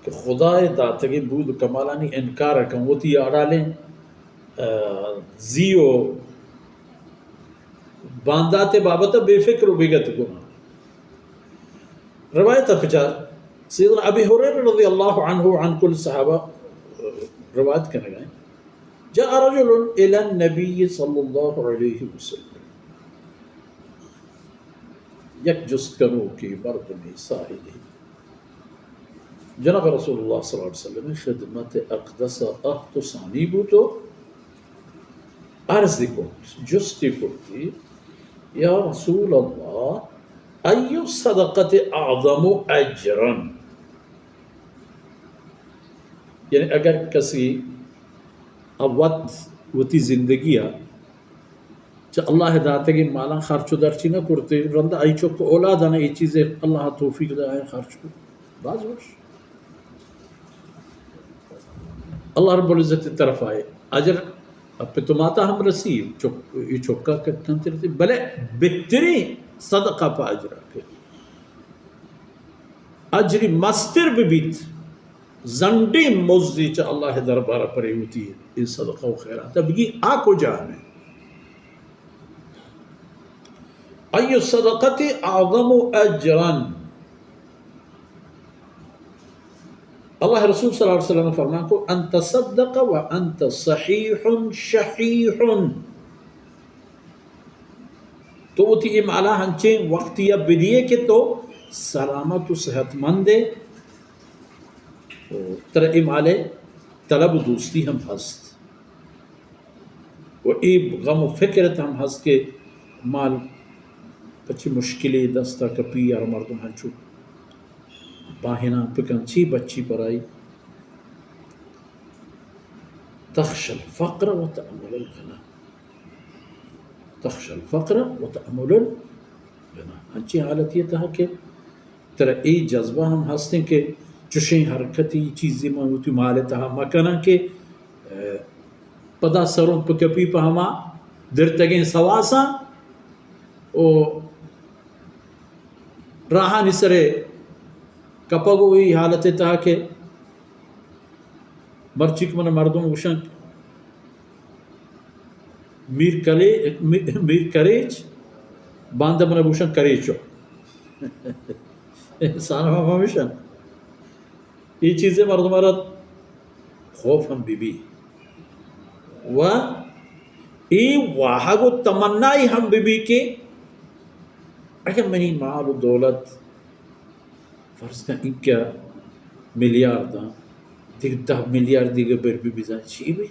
کہ خدا ءِ داتگیں بود و کمالانی انکار ءَ کن، وتی آڑالیں، آ، زی و باندات ءِ بابت ءَ بے فکر و بے گت گمان۔ روایت ءَ پچار سیدنا ابی ہریرہ رضی اللہ عنہ و عن کل صحابہ روایت کنگ ءَ انت، جاء رجل الی النبی صلی اللہ علیہ وسلم، یک جست کنوکے مردمے سائلے جناب رسول اللہ صلی اللہ علیہ وسلم خدمت اقدس ءَ آہت و ثانی بوت و عرض کت، جستی کرتی، یا رسول اللہ، ای الصدقۃ اعظم اجرا؟ یعنی اگر کسی وت وتی زندگی ءَ چہ اللہ ءِ داتگیں مالاں خرچ و درچی نہ کرتے، رندا آئی چک اولاداں اے چیزے اللہ ءَ توفیق دائیں خرچ کو، باز وش۔ اللہ رب العزت ءِ طرف ءَ اجر پت و ماتا ہم رسی، چک، اے چکا ک-، کنت رسی، بلے بہتریں صدقہ پہ اجرا کہ اجری مستر بہ بیت، زنڈیں مزے چہ اللہ ءِ دربار ءَ پرے وتی اے صدقہ و خیرات ءَ بگی، آ کجا انت؟ ای الصدقۃ اعظم اجرا؟ اللہ ءِ رسول صلی اللہ علیہ وسلم فرمان کو، ان تصدق و انت صحیح شحیح۔ تو وتی اے مالا ہنچیں وقتی ءَ بدیے کہ تو سلامت و صحت مند ئے، و ترا اے مال ءِ طلب و دوستی ہم ہست، و اے غم و فکرت ہم ہست کہ مال پہ چی مشکلے دست ءَ کپی، ہر مردم ہنچو باہناں پکن، چی بچی پرائی۔ تخشى الفقر وتأمل الغنى۔ تخشى الفقر وتأمل الغنى۔ انچیں حالتی تہا کہ ترا اے جذبہ ہم ہستیں کہ چشیں حرکتی چیزی من وتی مال تہا مکناں کہ، اے، پدا سروں پکپی پہ ہما درتگیں سواساں و راہانی سرے کپگ و اے حالت تہا کہ مرچی کہ من مردم گوشن میر کلے-، می-، میر کریچ، باندا من گوشن کریچو۔ انسان ہم ہمیشن۔ اے چیزے مردم را خوف ہم بی بی۔ و اے واہگ و تمنائی ہم بی بی کہ اگر منی مال و دولت فرض کن اینکہ میلیارداں، دگہ دہ میلیارد دگہ بر بی بزاں چی بی؟